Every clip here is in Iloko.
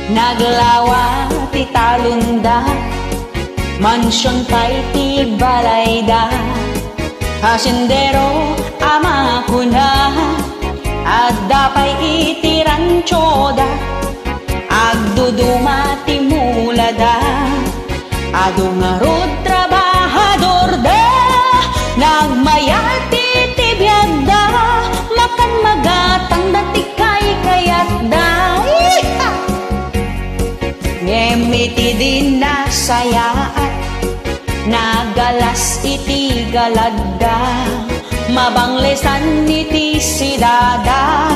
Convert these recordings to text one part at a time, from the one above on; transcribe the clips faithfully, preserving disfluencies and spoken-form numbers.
Naglawa ti talonda, mansion pay ti balayda. Hasiendero a makuna, adda pay iti ranchoda, agduduma ti mulada. Adu ngarud trabahadorda, nagmayat iti biagda, makan magatangda ti kaykayatda. Iha! Ngem iti di nasayaat, nagalas iti galagda, mabanglesan iti sidada,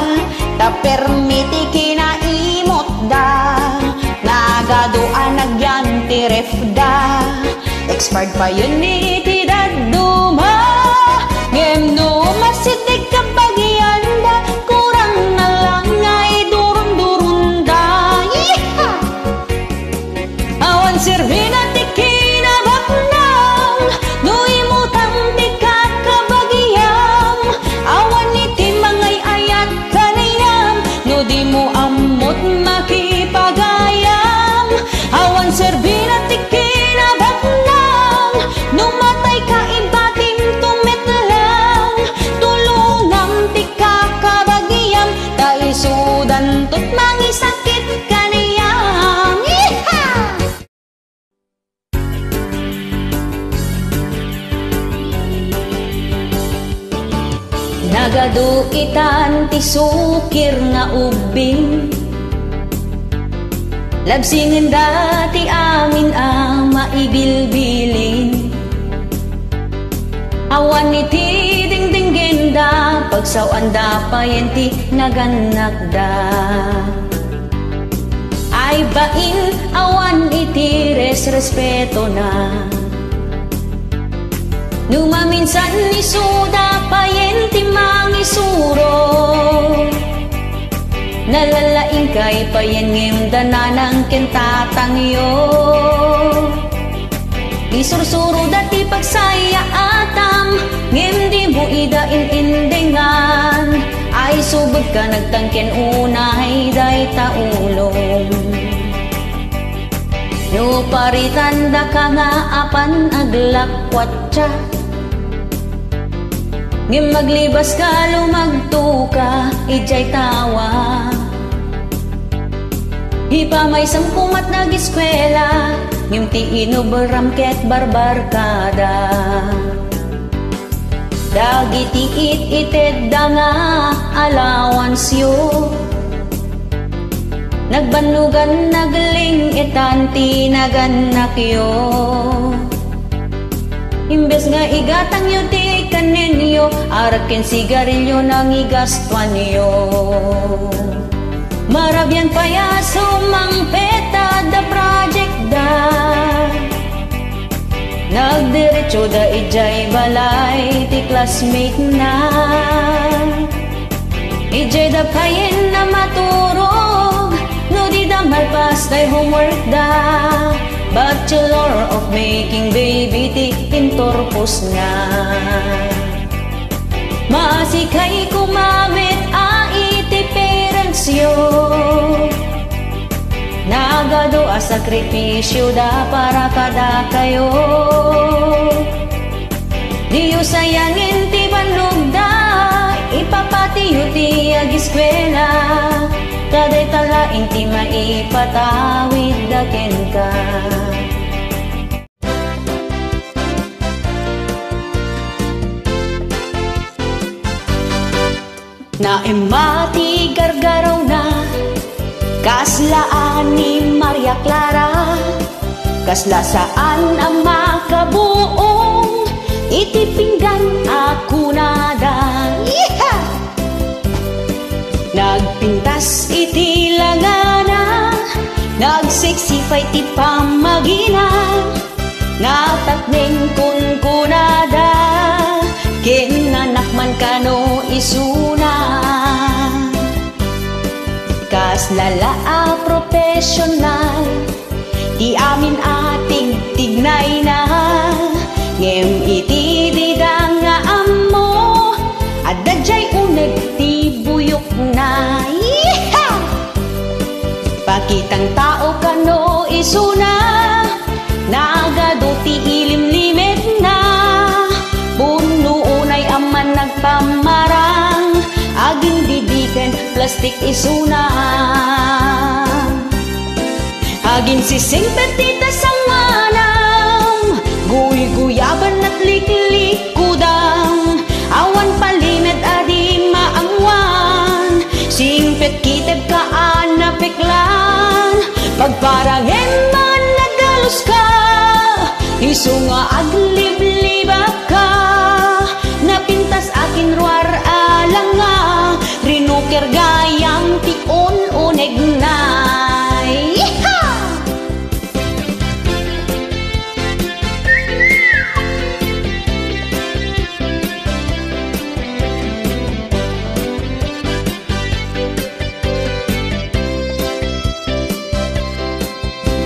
ta permi ti kinaimutda, nagadu a nagyan ti refda. Expired payen iti dadduma, ngem no masideg kabagianda, kurang na lang nga idurunduronda. Yeeha! Awan serbina ti kinabaknang, no imutam ti kakabagiam. Awan iti mangay-ayat kaniam, no dimo ammot makipagayam. Awan serbina ti kinabaknang, no matayka ibatim to met lang. Tulongam ti kakabagiam, ta isudanto ti mangisakit kaniam. Iha! Nagadu itan ti sukir nga ubbing. Labsingenda ti amin a maibilbilin. Awan iti dingdinggenda, pagsaw-anda payen ti nagannakda. Ay bain, awan iti resrespetona. No maminsan isuda payen ti mangisuro, nalalaingkay payen ngem dananang ken tatangyo. Isursuroda ti pagsayaatam, ngem dimo ida in-indingan. Ay subekka nagtangken unay dayta ulom. No paritandaka nga apan aglakwatsa, ngem maglibaska lumagtoka idiay tawa. Ipamaysam komat nag-eskuela, ngem ti inubram ket barbarkada. Dagiti it-itedda nga allowanceyo, nagbannogan nagling-etan ti nagannakyo. Imbes nga igatangyo ti kannenyo, arak ken sigarilyo nangigastuanyo. Marabian pay a sumangpet adda project da. Nagdiretso da idiay balay ti classmate na. Idiay da payen a maturog, no di da malpas tay homework da. Bachelor of making baby ti inturpos na. Maasikay koma met a iti parentsyo. Nagadu a sakripisyo da para kadakayo. Diyo sayangen ti bannogda, ipapatiyo ti ageskuela. Ta dayta laeng ti maipatawidda kenka. Naemma ti gargarawna, kasla a ni Maria Clara, kasla saan a makabuong iti pinggan a kunada. Yeeha! Nagpintas iti langana, nagseksi pay ti pammagina. Natatneng kunkunada, ken nanak man kano isuna. Kasla la a professional ti amin a tigtignayna, ngem iti dida nga ammo, adda diay uneg ti buyokna. Yeeha! Pakitanta Isuna, nagadu ti ilimlimedna. Pudno unay a managpamarang, agindidi ken plastik isuna. Aginsisingpet ti tasanganam, guyguyaban natliklikudam. Awan palimed a di maammuan, singpet kitedka a napeklan, pagparangem man nadaluska, isu nga agliblibakka, napintas a kinruar a langa, rinuker gayam ti un-unegna. Yeehaw!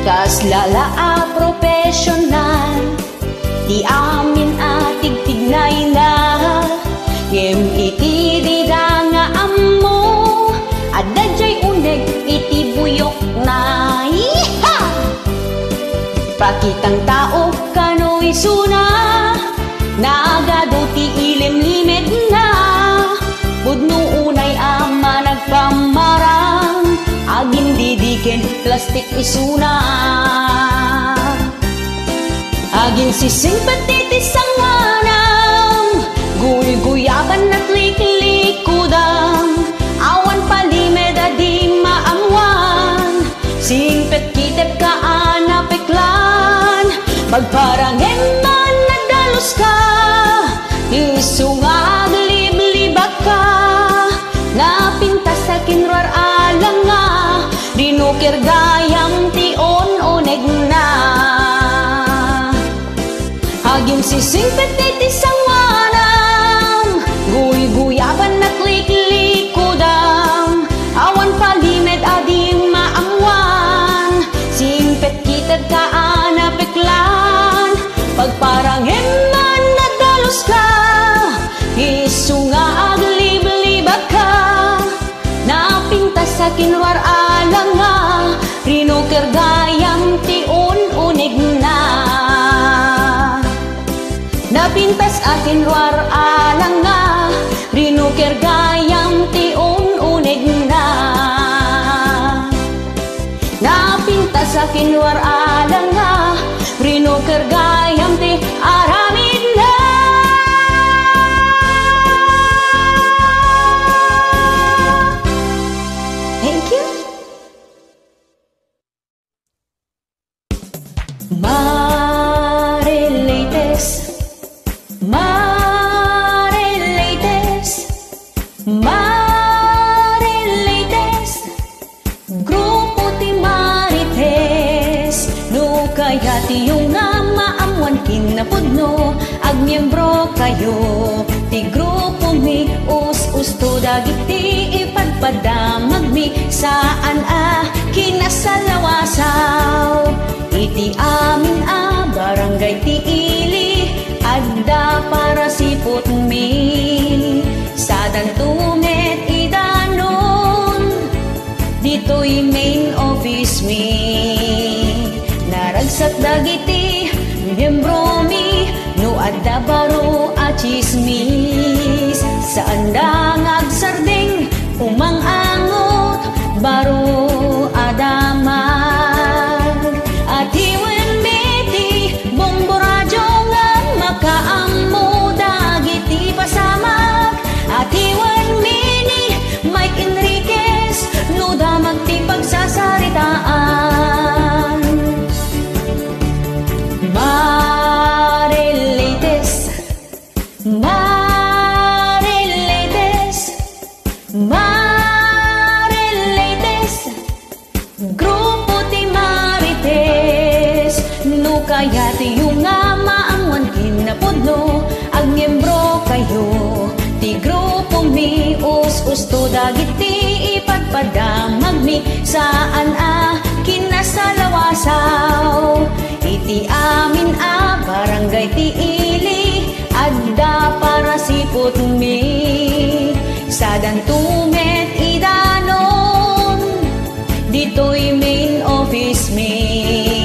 Kasla la a professional ti amin a tigtignayna, ngem iti dida nga ammo, adda jay uneg iti buyokna. Yeehaw! Pakitang tao kano isuna, nagadu ti ilimlimedna. Pudno unay a managpamarang, agindidi ken plastik isuna. Aginsisingpet ti sanganam, guyguyaban natliklikudam. Awan palimed a di maammuan, singpet kitedka a napeklan, pagparangem man nadaluska, isu nga agliblibakka, napintas a kinruar a langa, rinuker gayam ti un-unegna. Aginsisingpet ti sanganam, guyguyaban natliklikudam. Awan palimed a di maammuan, singpet kitedka a napeklan, pagparangem man nadaluska, isu nga agliblibakka. Napintas a kinruar a langa, rinuker gayam ti un-unegna. Napintas a kinruar a langa, rinuker gayam ti un-unegna. Napintas a kinruar a langa, rinuker gayam ti aramidna. Thank you. Marites, Marites, Marites. Grupo ti Marites. No kayatyo nga maammuan kinapudno, agmiembro kayo. Ti grupomi, us-usto dagiti ipadpadamagmi, saan a kinasalawasaw. Iti amin a barangay ti ili, adda parasiputmi. Sadanto met idanon, ditoy main office mi. Naragsak dagiti miembromi no adda baro a tsismis. Saanda nga agsardeng, umangangot, baro a damag. Atiwenmi ti Bombo Radio nga makaammo dagiti pasamak. Atiwenmi ni Mike Enriquez no damag ti pagsasaritaan. Marites, Marites, Marites. Grupo ti Marites. No kayatyo nga maammuan kinapudno, agmiembro kayo. Ti grupomi, us-usto dagiti ipadpadamagmi, saan a kinasalawasaw. Iti amin a barangay ti ili, adda parasiputmi. Sadanto met idanon, ditoy main office mi.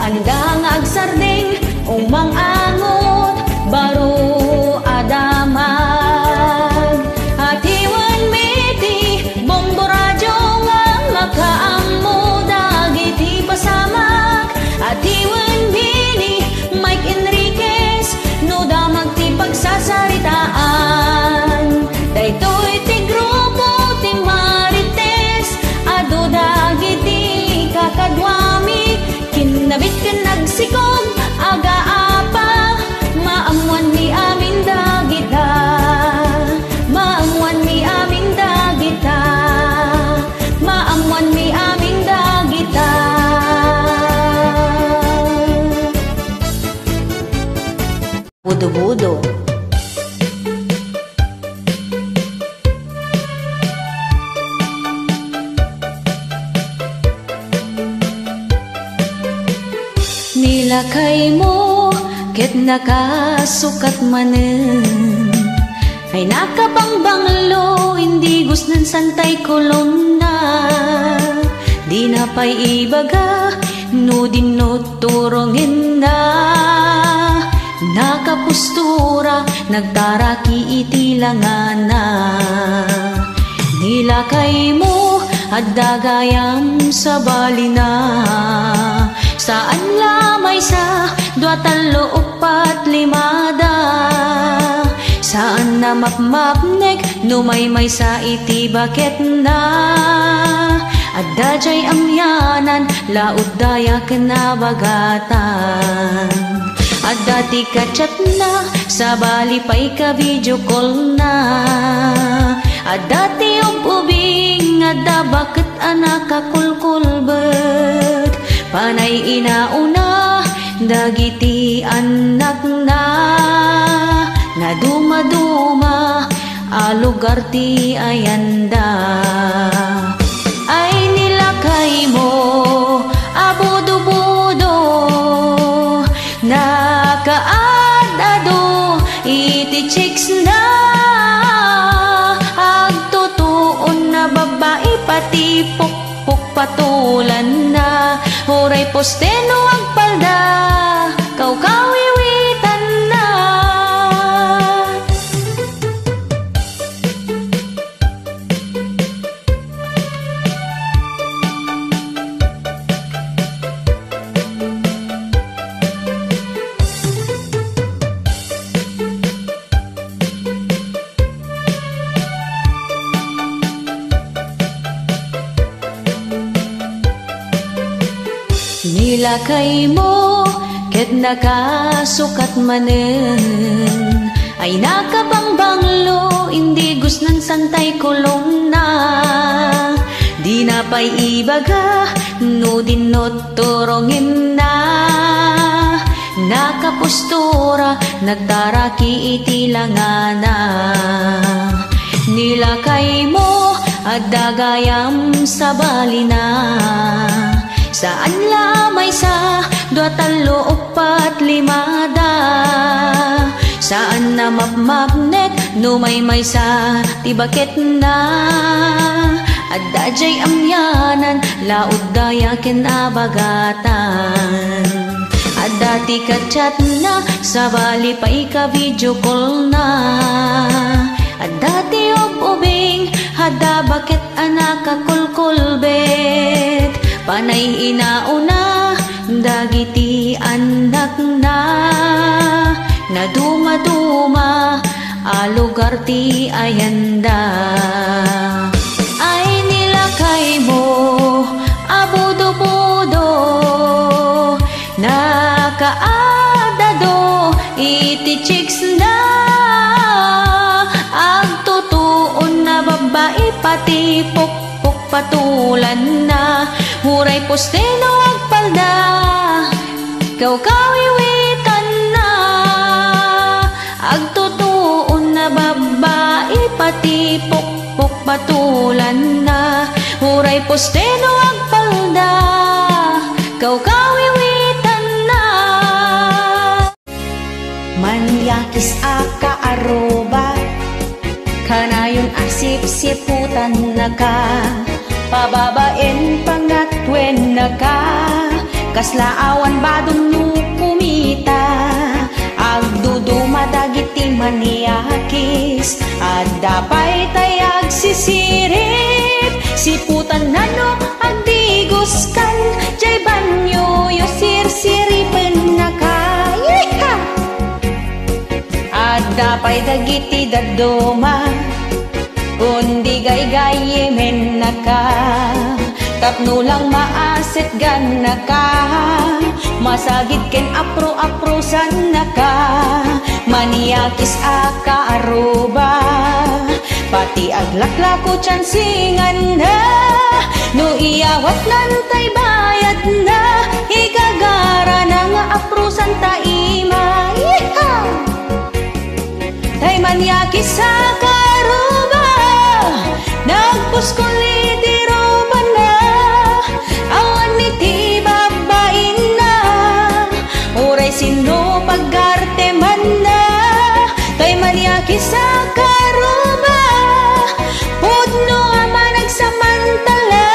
Anda nga agsardeng, umang-angot, baro a damag. Atiwenmi ti bombo radio nga makaammo dagiti pasamak. Atiwenmi ni Mike Enriquez, no damag ti pagsasaritaan. Daytoy ti grupo ti Marites, adu dagiti kakaduami, kinnabit ken nagsikog, aga-apa, maammoanmi amin dagita, maammoanmi amin dagita, maammoanmi amin dagita. Budo-budo. Ni lakaymo ket nakasukat manen. Ay nakabangbanglo, indigos nen Santay Colonna. Dina pay ibaga no dinno turongenna. Nakapostura, nagtaraki iti langana. Ni lakaymo, adda gayam sabalina. Saan la maysa, dua, tallo, uppat, limada. Saan a mapmapnek no maymaysa iti baketna. Adda jay amianan, laud, daya ken abagatan. Adda ti kachatna, sabali pay ka video call-na. Adda ti ub-ubing, adda baket a nakakulkulbet. Panay inauna dagiti annakna. Nadumaduma a lugar ti ayanda. Ay ni lakaymo a budo-budo, nakaad-adu iti chicks-na. Agtutuon a babbai, pati pukpuk patolanna. Uray poste no agpalda, kawkawiwitanna. Ni lakaymo ket nakasukat manen. Ay nakabangbanglo, indigos nen Santay Colonna. Dina pay ibaga no dinno turongenna. Nakapostura, nagtaraki iti langana. Ni lakaymo, adda gayam sabalina. Saan la maysa, dua, tallo, uppat, limada. Saan a mapmapnek no maymaysa ti baketna. Adda jay amianan, laud, daya ken abagatan. Adda ti kachatna, sabali pay ka video call-na. Adda ti ub-ubing, adda baket a nakakulkulbet. Panay inauna dagiti annakna. Nadumaduma a lugar ti ayanda. Ay ni lakaymo a budo-budo, nakaad-adu iti chicks-na. Agtutuon a babbai, pati pukpuk patolanna. Uray poste no agpalda, kawkawiwitanna. Agtutuon a babbai, pati pukpuk patolanna. Uray poste no agpalda, kawkawiwitanna. Manyakis a kaaruba, kanayon a sipsiputannaka, pababaen pangatwennaka, Kasla awan badom no kumita, agduduma dagiti maniakis. Adda pay tay agsisirip, siputanna no agdiguskan, jay banioyo sirsiripennaka. Yeeha! Adda pay dagiti dadduma, kundi gaygayemennaka, tapno lang maasetgannaka, masagid ken apro-aprosannaka, maniakis a kaaruba. Pati aglaklako ti singanna, no iyawatnan tay bayadna, igagarana nga aprosanta ima. Yeeha! Tay maniakis a kaaruba, nagpuskol iti rupanna, awan iti babbainna, uray sinno pagartemanna. Tay maniakis a kaaruba, pudno a managsamantala,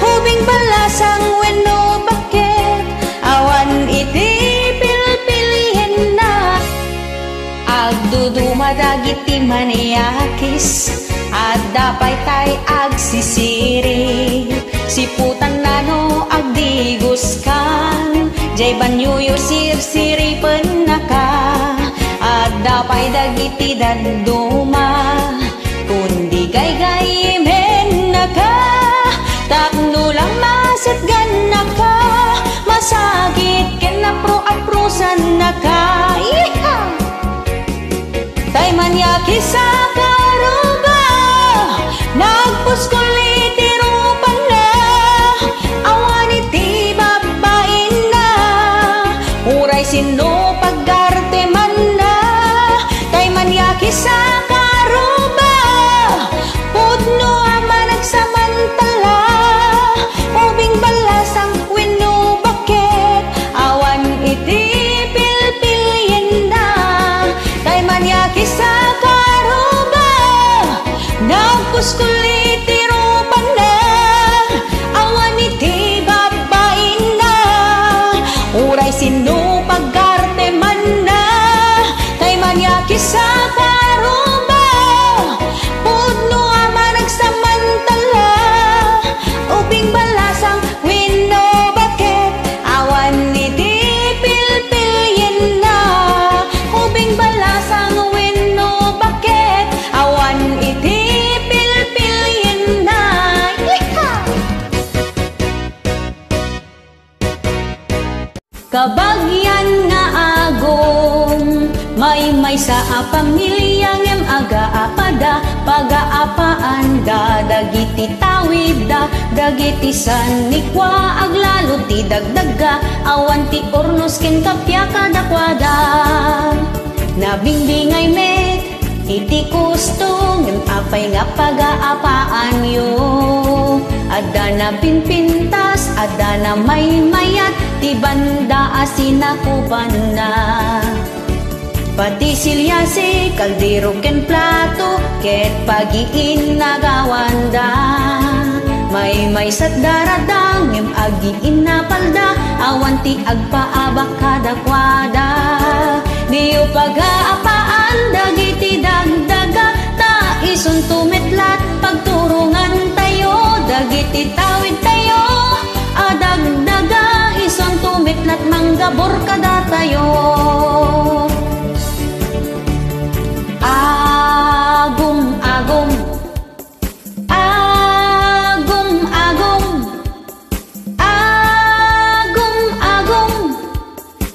ubing balasang wenno baket, awan iti pilpilienna. Agduduma dagiti maniakis, adda pay tay agsisirip, siputanna no agdiguskan, jay banioyo sirsiripennaka. Adda pay dagiti dadduma, kundi gaygayemennaka, tapno lang maasetgannaka, masagid ken apro-aprosannaka. Yeeha! Tay maniakis a kaaruba, nagpuskol iti rupanna, awan iti babbainna, uray sinno pagartemanna. Tay maniakis a kaaruba, pudno a managsamantala, ubing balasang wenno baket, awan iti pilpilienna. Tay maniakis a kaaruba, nagpuskol iti rupanna, awan iti babbainna, uray sinno pagartemanna. Tay maniakis a kaaruba, pudno a managsamantala, ubing balasang wenno baket, awan iti pilpilienna, ubing balasang wenno baket, awan iti pilpilienna. Yeeha! Kabagian nga agum, maymaysa a pamilia ngem agaapada, pagaapaanda dagiti tawidda, dagiti sannikua, aglalo ti dagdagga, awan ti urnos ken kappia kadakuada. Nabingbingay met iti kusto, ngem apay nga pagaapaanyo? Adda napinpintas, adda namaymayat ti banda a sinakupanna. Pati siliasi, kaldero ken plato, ket pagiinnagawanda. Maymaysat darada, ngem agiinnapalda, awan ti agpaabak kadakuada. Diyo pagaapaan dagiti dagdaga, ta isunto met lat pagturongantayo dagiti tawidtayo a dagdaga, isunto met lat manggabur kadatayo. Agum-agum, agum-agum, agum-agum,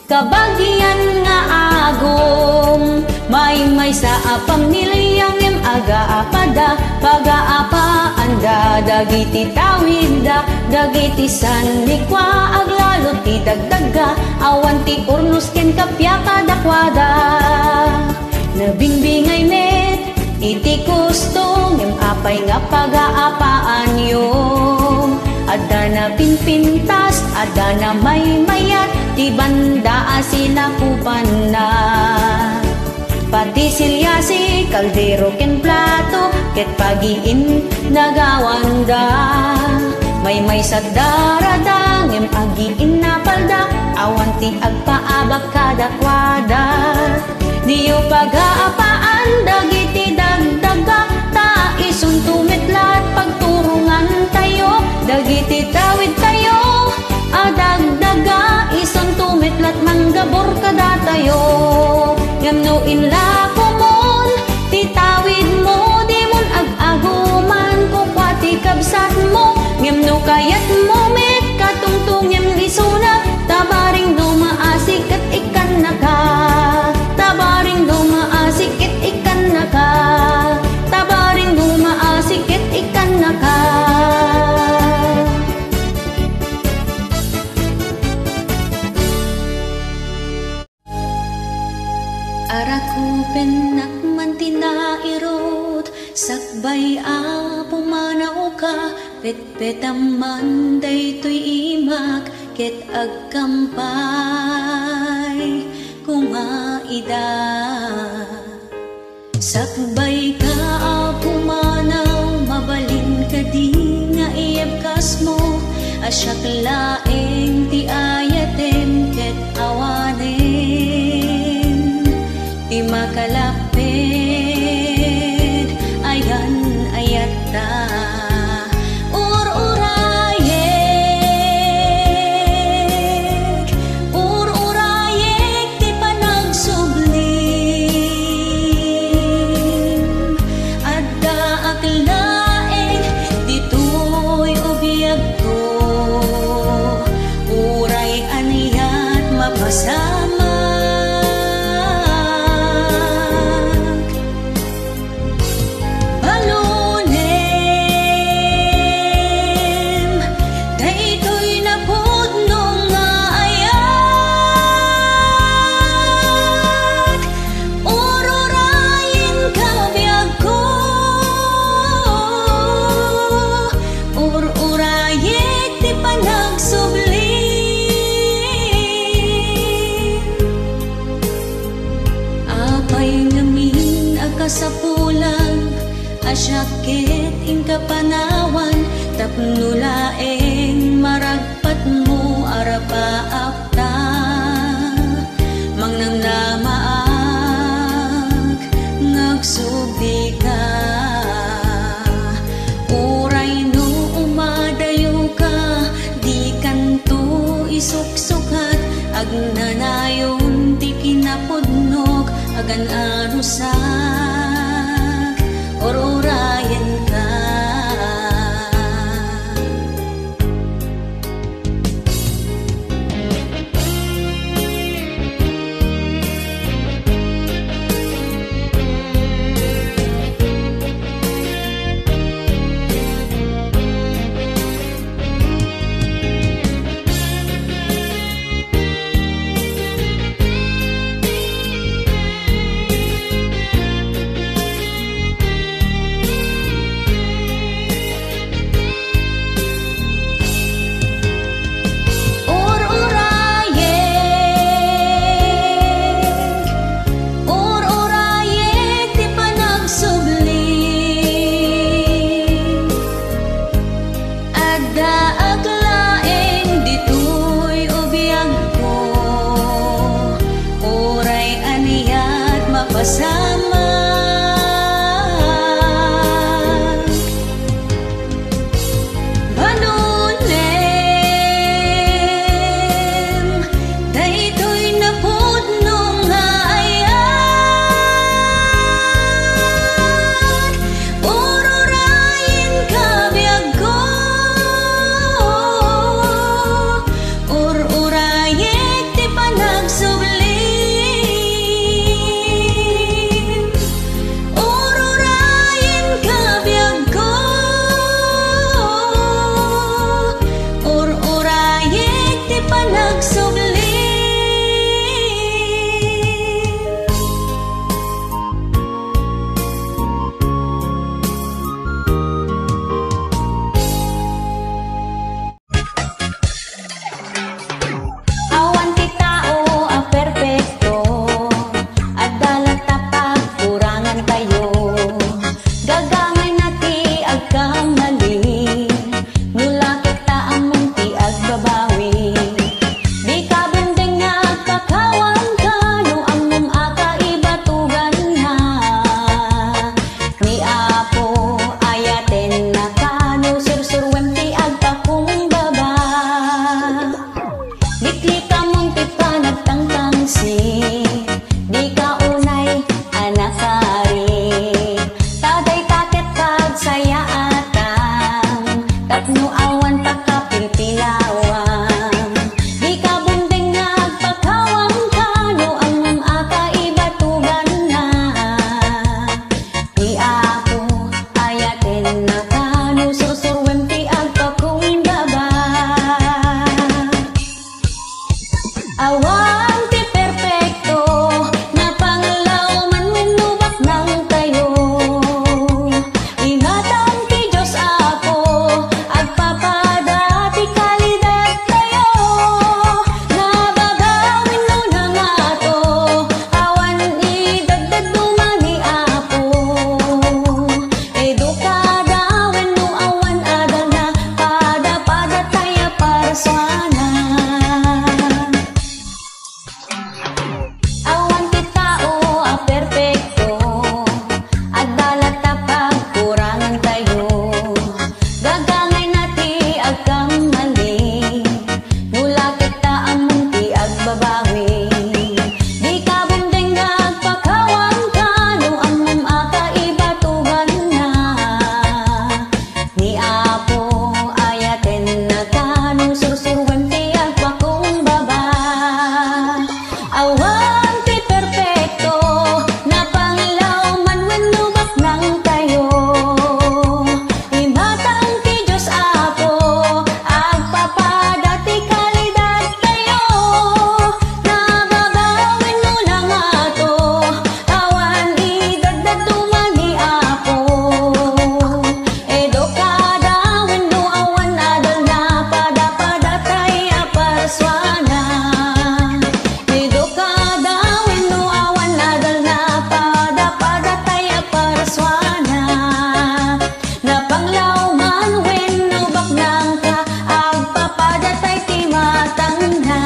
kabagian nga agum, maymaysa a pamilia ngem agaapada, pagaapaanda dagiti tawidda, dagiti sannikua, aglalo ti dagdagga, awan ti urnos ken kappia kadakuada. Nabingbingay met iti kusto, ngem apay nga pagaapaanyo? Adda napinpintas, adda namaymayat ti banda a sinakupanna. Pati siliasi, kaldero ken plato, ket pagiinnagawanda. Maymaysat darada, ngem agiin Kuada, diyo pagaapaan dagiti dagdaga, ta isunto met lat pagturongantayo. Dagiti tawidtayo a dagdaga, isunto met lat manggabur kadatayo. Ngem no inlakomon ti tawidmo, dimon ag-aguman kukua ti kabsatmo. Ngem no kayatmo met katungtongem isuna, tabaring no maasi ket ikkannaka. Tabaring no maasi ket ikkannaka. Tabaring no maasi ket ikkannaka. Arakupennak man ti nairut, sakbay a pumanawka, petpetam man daytoy imak, ket agkampay koma ida. Sakbayka a pumanaw, mabalin kadi nga iyebkasmo a siak laeng ti ayatem ket awanen ti makalapped. Ayan-ayatta. Ur-urayek, ur-urayek ti panagsublim. Addaak laeng ditoy ubiagko, uray aniat mapasamak. Balunem daytoy napudno nga ayat. Ur-urayenka, biagko. Ur-urayek ti panagsublim. Apay ngamin a kasapulan a siak ket inka panawan tapno laeng maragpatmo a rapaapta? Mangnamnamaak nga agsublika. Uray no umadayoka, dikanto isuksukat, agnanayon ti kinapudnok, agan-anusak, ur-urayenka. Liklikamon ti panagtangtangsit, dika unay a nakarit. Ta dayta ket pagsayaatan, tapno awan pakapilpilawan. Dika bumdeng nga agpakawangka no ammom a kaibatuganna. Ni Apo, ayatennaka no sursuruem ti agpakumbaba. Awan ti perfecto, napanglaw man wenno baknangtayo. Imatang ti Dios Apo, agpapada ti kalidadtayo. Nababawi wenno nangato, awan idadduma ni Apo. Edukada wenno awan adalna, pada-pada tay a parsuana. Awan ti tao a perfecto, adda latta pagkurangantayo. Gagangayna ti agkamali, no la ket ta ammom ti agbabawi. Dika bumdeng nga agpakawangka no ammom a kaibatuganna. Ni Apo, ayatennaka no sursuruem ti agpakumbaba. Awan ti perfecto, napanglaw man wenno baknangtayo. Imatang ti Dios Apo, agpapada ti kalidadtayo. Nababawi wenno nangato, awan idadduma ni Apo. Edukada wenno awan adalna, pada-pada tay a parsuana. Edukada wenno awan adalna, pada-pada tay a parsuana. Napanglaw man wenno baknangka, agpapada tay ti matangna.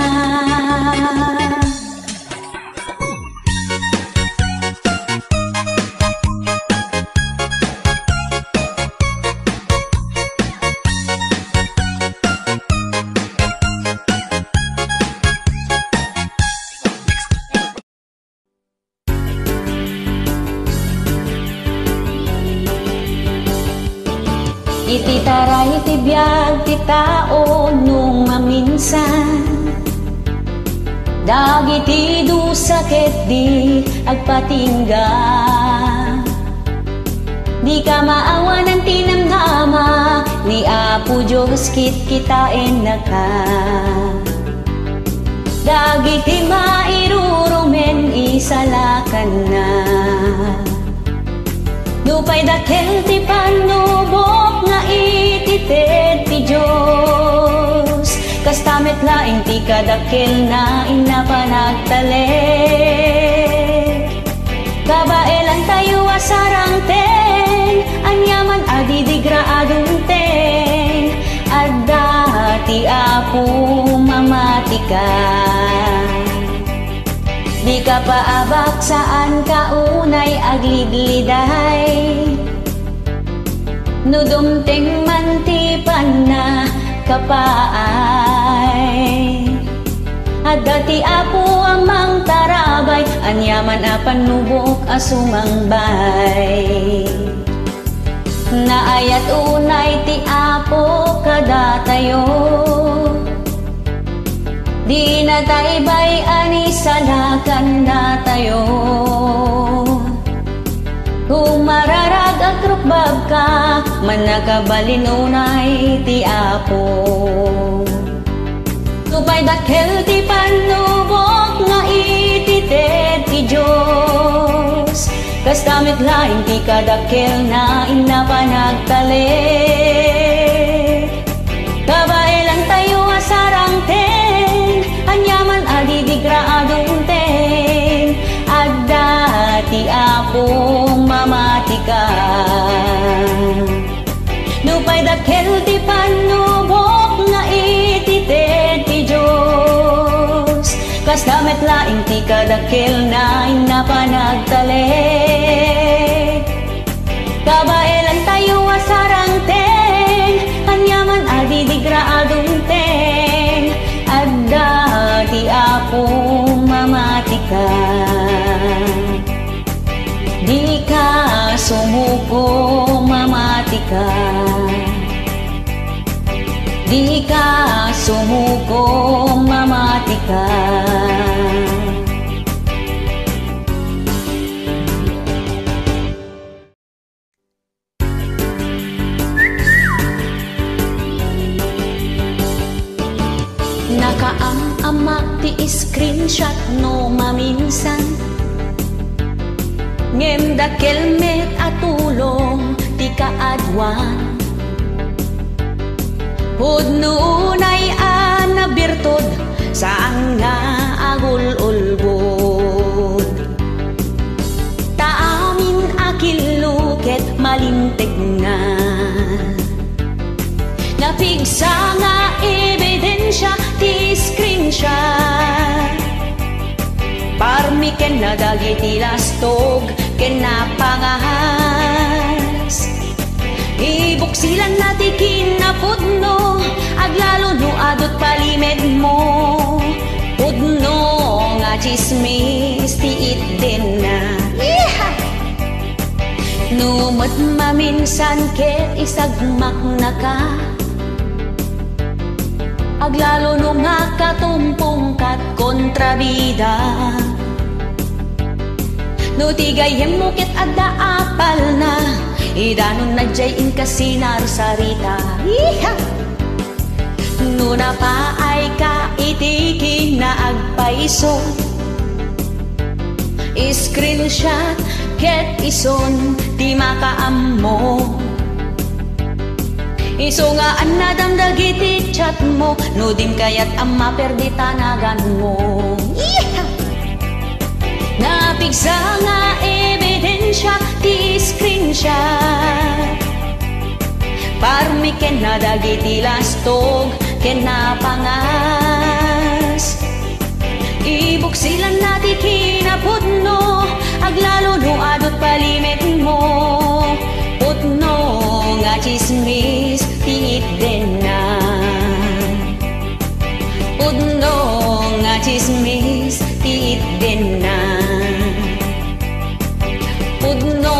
Iti taray ti biag ti tao no maminsan, dagiti dusa ket di agpatingga. Dika maawanan ti namnama ni Apo Dios, kitkitaennaka. Dagiti mairurumen isalakanna. Nupay dakkel ti pannubok nga itited ti Dios, kasta met laeng ti kadakkelna inna panagtalek. Kabaelantayo a sarangteng, aniaman a didigra a dumteng, adda ti Apo mamatika. Dika paabak, saanka unay aglidliday. No dumteng man ti pannakapaay, adda ti Apo a mangtarabay, aniaman a pannubok a sumangbay. Naayat unay ti Apo kadatayo. Dina tay bay-an isalakannatayo. Kumararag, agrukbabka, mannakabalin unay ti Apo. Nupay dakkel ti pannubok nga itited ti Dios, kasta met laeng ti kadakkelna inna panagtalek. Kabaelantayo a sarangteng, aniaman a didigra a dumteng, adda ti Apo mamatika. Nupay dakkel ti pannubok nga itited ti Dios, kasta met laeng ti kadakkelna inna panagtalek. Kabaelantayo a sarangteng, aniaman a didigra a dumteng, adda ka. Dika sumuko, mamatika. Nakaam-amak ti screenshot no maminsan. Ngem dakkel met a tulong ti kaaduan. Pudno unay a nabirtud, saan nga agul-ulbod. Ta amin a killo ket malinteg nga. Napigsa nga ebidensia ti screenshot. Parmi ken na dagiti lastog ken napangas. Ibuksilanna ti kinapudno, aglalo no adu't palimedmo. Pudno nga tsismis ti itdenna. Iha! No met maminsan ket isagmaknaka, aglalo no nga katumpongka't kontrabida. No ti gayyemmo ket adda apalna, idanonna diay inka sinarsarita. Iha! No napaayka iti kinaagpayso, screenshot ket isun ti makaammo. Isu nga annadam dagiti chatmo, no dim kayat a maperdi ta naganmo. Iha! Napigsa nga ebidensia ti screenshot. Parmi ken na dagiti lastog ken napangas. Ibuksilanna ti kinapudno, aglalo no adu't palimedmo. Pudno nga tsismis ti itdenna. Pudno nga tsismis ti itdenna. Pudno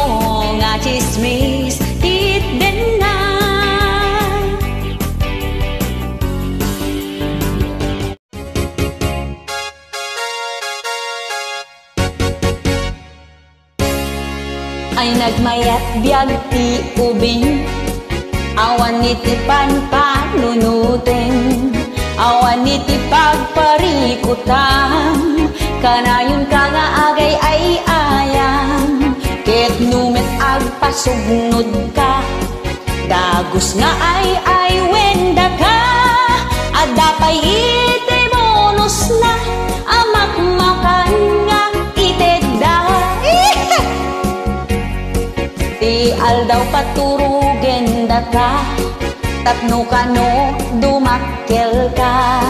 nga tsismis ti itdenna. Ay nagmayat biag ti ubing, awan iti panpanunuten, awan iti pagparikutam, kanayon ka nga agay-ay-ayam, ket no met agpasugnod ka, dagus nga ay-ay wen daka, adda pay iti bonusna a makmakan nga itedda. Ti aldaw paturugen daka, tapno kano dumakkel ka.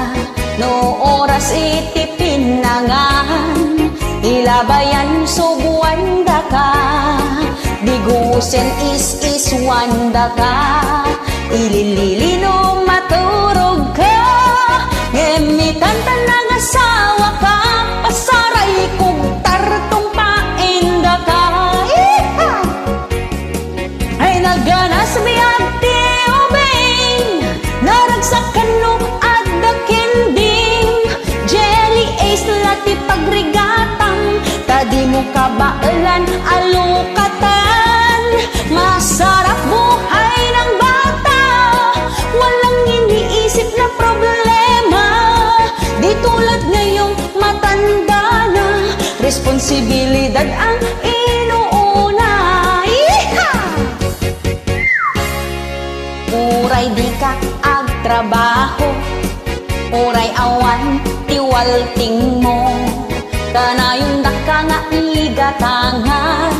No oras iti pinangan, ilabayan subuan daka, digusen is-iswan daka, ililili no maturog ka, ngem itan ta nangasawa ka, pasaray kugtartong paindaka. Iha! Ay naganas biag ti ubing, naragsak kano adda kending. Jelly Ace la ti pagrigatam, ta dimo kabaelan a lukatan. Masarap buhay ng bata, walang iniisip na problema. Di tulad ngayong matanda na, responsibilidad ang inuuna. Iha! Uray dika agtrabaho, uray awan ti waltingmo, kanayon daka nga igatangan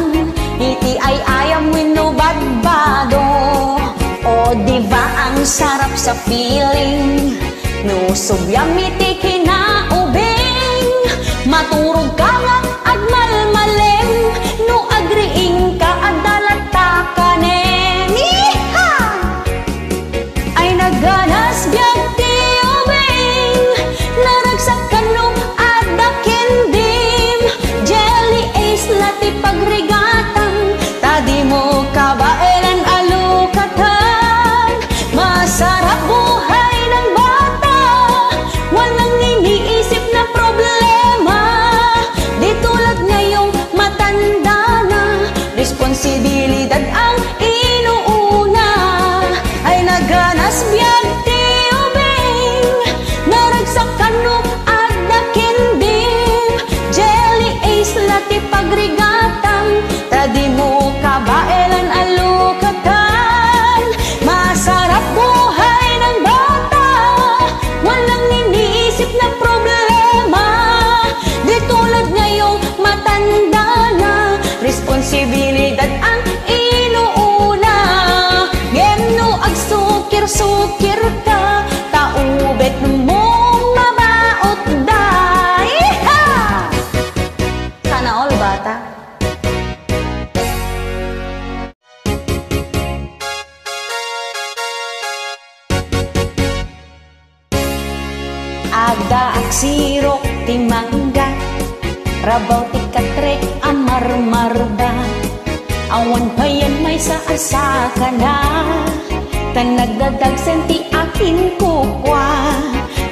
iti ay-ayam wenno badbado. O, di ba ang sarap sa feeling? No subliam iti kinaubing, maturog ka nga agmalmalem, no agriing ka, adda latta kanem. Iha! Ay naganas biag ti ubing, naragsak kano adda kendim, Jelly Ace la ti pagrigatam, ta dimo kabaelan a lukatan. Naproblema, di tulad ngayong matanda na, responsibilidad ang inuuna. Ngem no agsukir-sukir ka, ta ubet mo mabaut da. Iha! Sana all, bata. Adda agsirok ti mangga, rabaw ti katre a marmarda. Awan payen maysa a sakana, ta nagdadagsen ti akinkukua.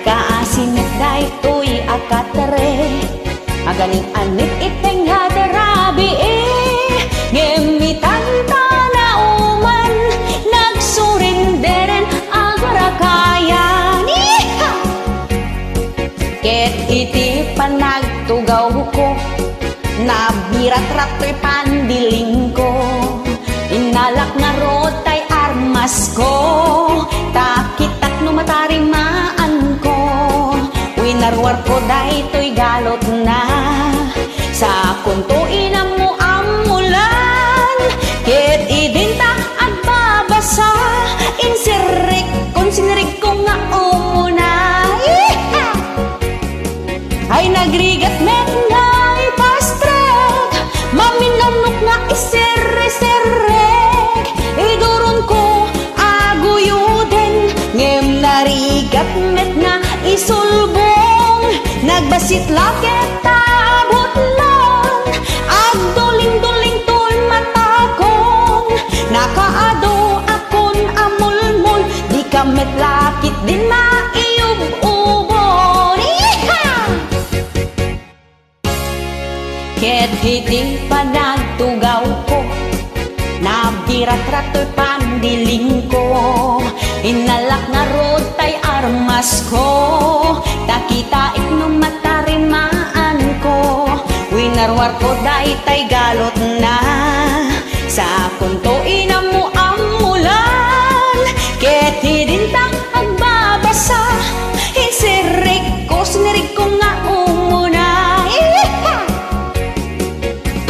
Kaasi met daytoy a katre, aganing-anit iti nga rabii, ngem itanta nauman, nagsurinderen agrakayan. Iha! Ket iti panagtugawko, nabiratrat toy pandilingko. Innalak ngarud tay armasko, ta kitak no matarimaanko. Winarwarko daytoy galotna, sakonto inammoammolan. Ket idinta agbabasa, insirrikkon, sinirikko nga umuna. Iha! Ay nagrigat met nga ipastrek, maminannok nga isirrisirrek, idurongko a guyuden, ngem narigat met nga isulbong. Nagbassit la ket ta abutmon, agdulingduling toy matakon, nakaadu akon a mulmol, dika met la ketdin maiyub-ubon. Iha! Ket iti panagtugawko, nabiratrat toy pandilingko. Innalak ngarud tay armasko, ta kitaek no matarimaanko. Winarwarko daytay galotna, sakonto inammoammolan. Ket idinta agbabasa, insirrikko, sinirikko nga umuna. Iha!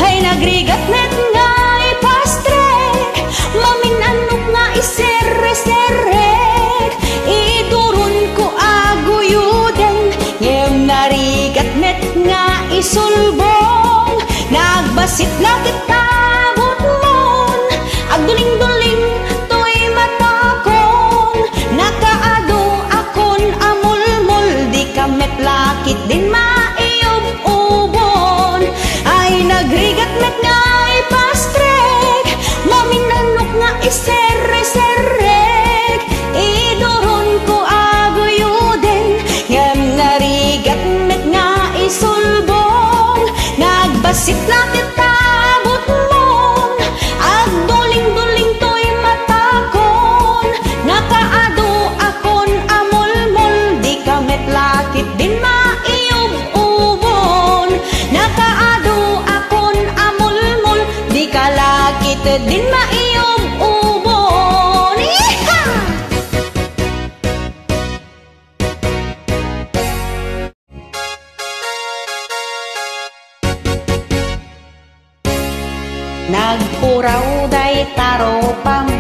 Ay nagrigat met nga ipastrek, maminannok nga isirrisirrek, idurongko a guyuden, ngem narigat met nga isulbong. Nagbassit la ket ta abutmon, agdulingduling toy matakon, nakaadu akon a mulmol, dika met la ketdin maiyub-ubon. Ay nagrigat met nga ipastrek, maminannok nga isirrisirrek, idurongko a guyuden, ngem narigat met nga isulbong. Nagbassit la ket ta abutmon, agdulingduling toy matakon, nakaadu akon a mulmol, dika met la ketdin maiyub-ubon. Nakaadu akon a mulmol, dika la ketdin maiyub-ubon. Iha! Nagpuraw dayta rupam,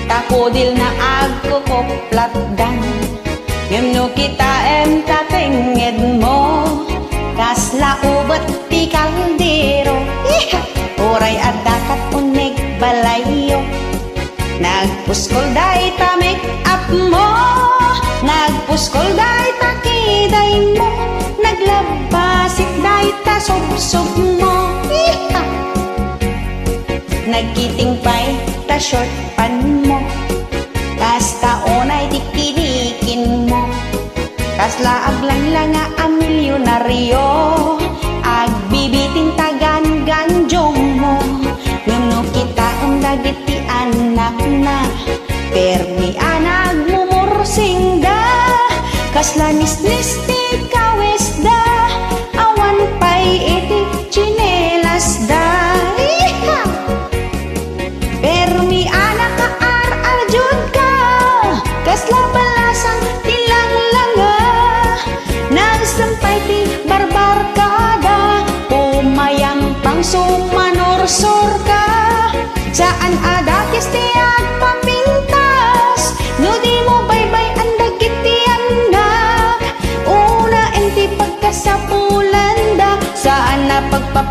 ta kudilna agkukuplatdan. Ngem no kitaem ta tengngedmo, kasla ubet ti kaldero. Iha! Uray adda kat uneg balayyo. Nagpuskol dayta make-up mo, nagpuskol dayta kidaymo, naglabbasit dayta subsubmo. Iha! Nagkiting pay ta short pant mo, kasta unay ti kinikinmo. Kasla aglanglanga a milyonaryo, agbibitin ta gangandiongmo. Ngem no kitaem dagiti annakna, permi a nagmumursingda. Kasla nisnis ti kawisda, awan pay iti tsinelasda. Iha! Permi a nakaar-arjudka, kasla balasang ti langlanga.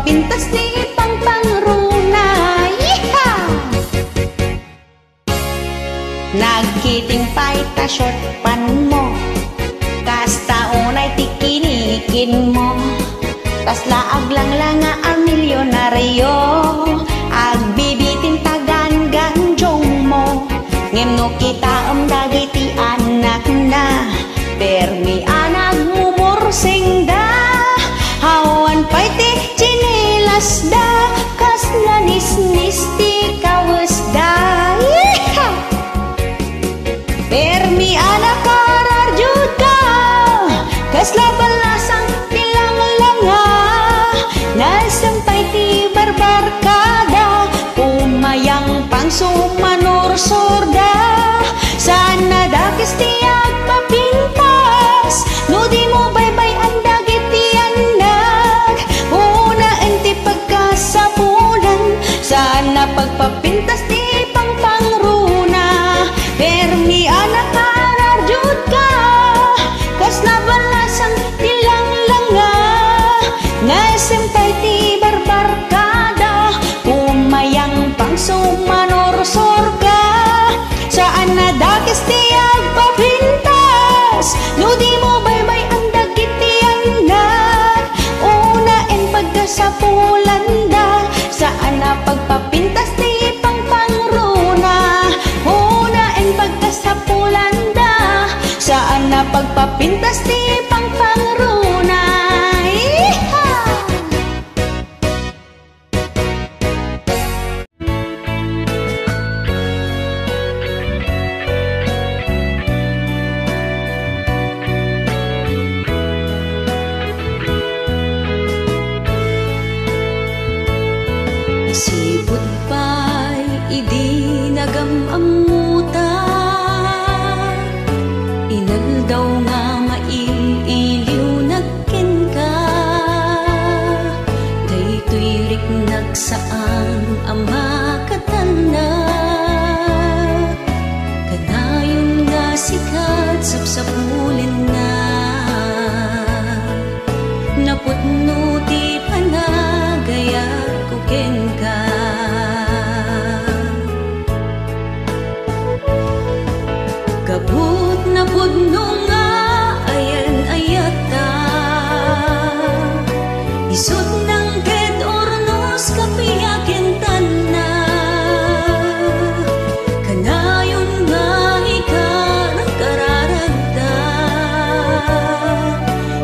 Pintas ti pangpangruna. Yeehaw! Nagkiting pay ta short pant mo. Kasta unay ti kinikin mo. Kasla aglanglanga a milyonaryo. Agbibitin ta ganganjong mo. Ngem no kitaem dagiti annakna, permi a nagmumursingda. Awan pay ti tsinelasda, kasla nisnis ti kawesda. Yeehaw! Permi a nakarardiodka, kasla ballasang ti langlanga. Naisem pay ti barbarkada, umayang pangsumanursurda. Saan a dakes ti agpapintas, no di mo baybay-an dagiti annak. Unaen ti pagkasapulan, saan a pagpapintas ti pangpangruna. Permi a nakarardiodka, kasla ballasang ti langlanga. Naisem pay ti barbarkada, umayang pangsumanursurka. Saan a dakes ti agpapintas, no di mo baybay-an dagiti annak. Unaen pagkasapulanda, saan a pagpapintas ti pangpangruna. Unaen pagkasapulanda, saan a pagpapintas ti pangpangruna. Yeehaw! Sipud pay idi nagam-ammota, inaldaw nga mail-iliwnak kenka. Daytoy riknak saan a makatannak. Kanayon nga sikat sapsapulenna. Napudno ti panagayatko kenka. Gapu ta napudno nga ayan-ayatta, isut' nangted urnos kapiak ken tanna. Kanayon nga ikarkararagta,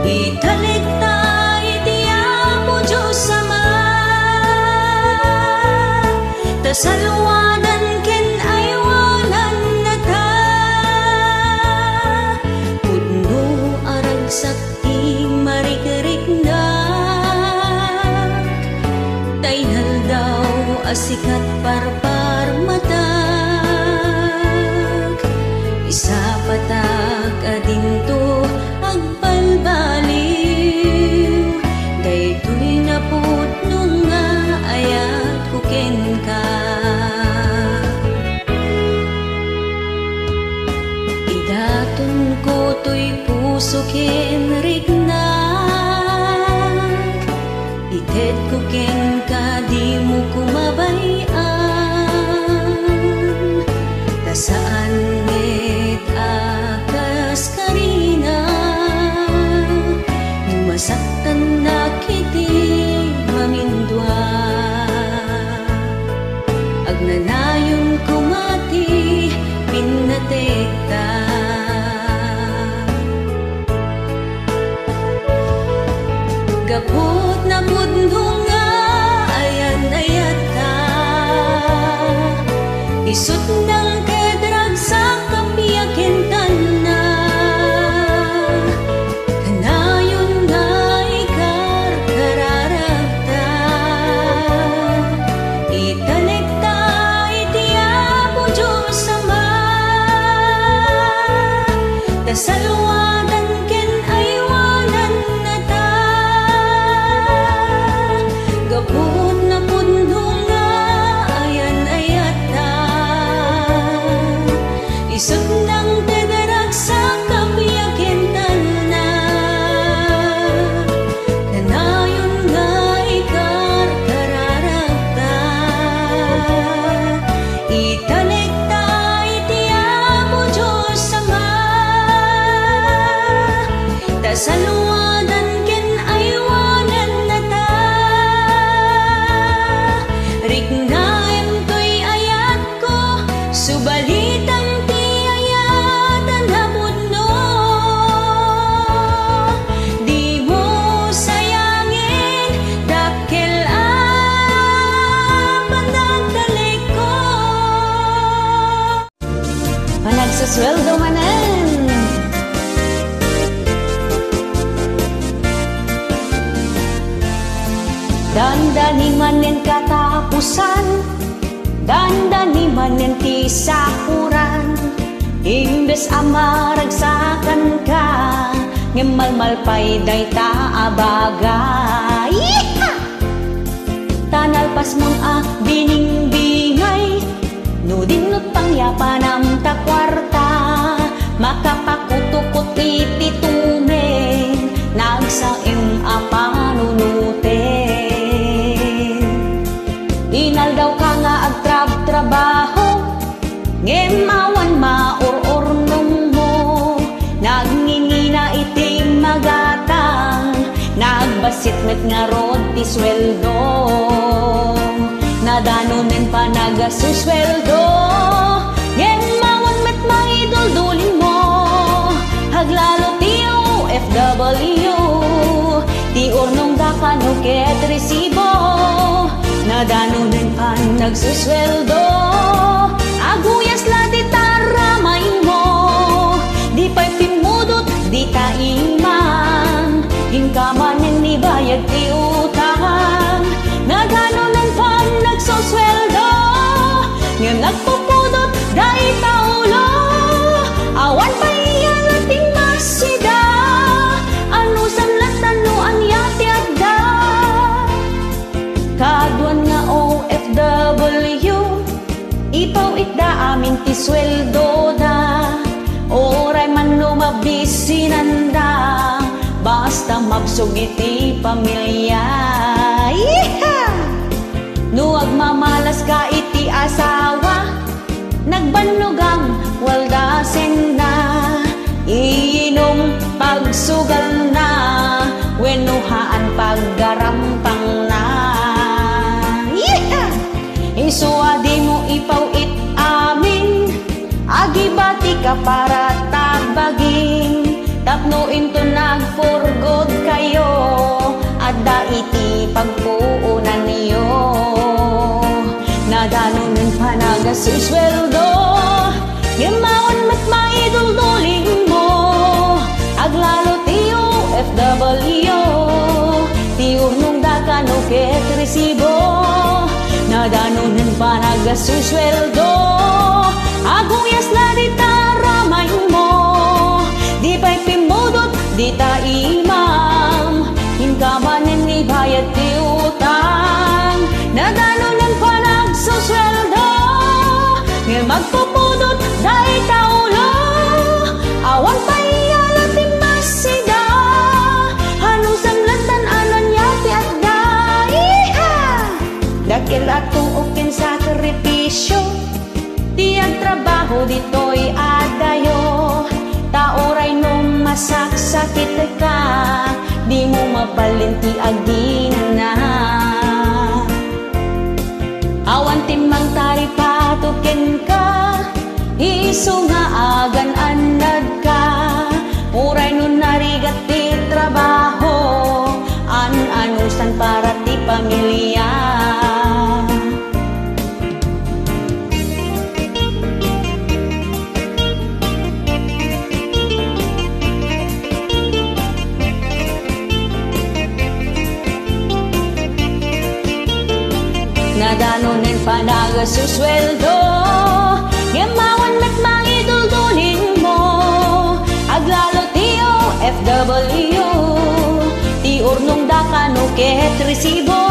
italekta iti Apo Dios Ama, ta salwadan ken aywanannata. Pudno a ragsak ti marikriknak, ta inaldaw a sikat parparmatak. Isapatak a dinto agbalbaliw, daytoy napudno nga ayatko kenka. Idatonko toy puso ken riknak, itedko kenka dimo koma bay-an, ta saan met a kas karina, no masaktannak iti mamindua. Agnanayon koma ti pinnatekta. Gapu ta napudno nga ayan-ayatta, isut' nangted ragsak kapiak ken tanna. Kanayon nga ikarkararagta, italekta iti Apo Dios Ama, ta salwadan ken aywanannata. Gapu ta napudno nga ayan-ayatta, Dandani manen katapusan, dandani manen ti sakuran. Imbes a maragsakanka, ngem malmalpay dayta a bagay. Yeeha! Ta nalpasmon a biningbingay, no dinno pangyapanam ta kuarta, makapakutukot iti tumeng, nagsaem a panunoten. Inaldawka nga agtrabtrabaho, ngem awan maur-urnongmo, nagngingina iti magatang, nagbassit met ngarud ti sueldo. Nadanonen panagsusueldo, ngem awan met maiduldulingmo. Aglalo ti O F W, ti urnongda kano ket resibo. Nadanonen panagsusueldo, aguyas la ti taramaymo. Di pay pimmudot dita imam, inka manen ibayad ti utang. Nadanonen panagsusueldo, ngem nagpupudot dayta ulo. Awan pay iyala ti masida, anusan latta no ania ti adda. Kaduan nga O F W, ipaw-itda amin ti sueldoda. Uray man no mabisinanda, basta mabsog iti pamilia. Yeeha! No agmamalaska iti asawa, nagbannogam waldasenna, iinum pagsugalna, wenno haan paggarampangna. Yeeha! Isu a dimo ipaw-it amin, agibatika para ta agbalin, tapno inton nag-for good kayo, adda iti pagpuonanyo. Nadanonen panagsusueldo, ngem awan met maiduldulingmo. Aglalo ti O F W, ti urnongda kano ket resibo. Nadanonen panagsusueldo, aguyas la dita ramaymo. Di pay pimmudot dita imam, inka manen ibayad ti utang. Nadanonen panagsusueldo, ngem agpupudot dayta ulo. Awan pay iyala ti masida, anusan latta no ania ti adda. Yeeha! Dakkel a tuok ken sakripisio ti agtrabaho ditoy adayo, ta uray no masaksakitka, dimo mabalin ti agina. Awan ti mangtaripato kenka, isu nga agan-annadka. Uray no narigat ti trabaho, an-anusan para ti pamilia. Nadanonen panagsusueldo, ngem awan met maiduldulingmo. Aglalo ti O F W, ti urnongda kano ket resibo.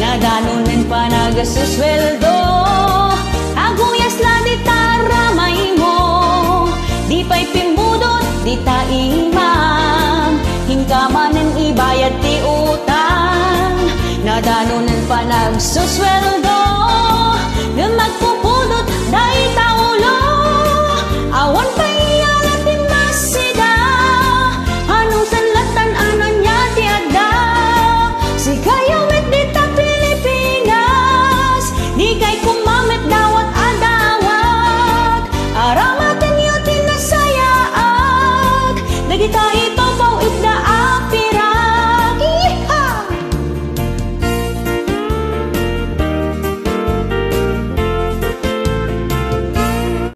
Nadanonen panagsusueldo, aguyas la dita ramaymo. Di pay pimmudot dita imam, inka manen ibayad ti utang. Nadanonen panagsusueldo,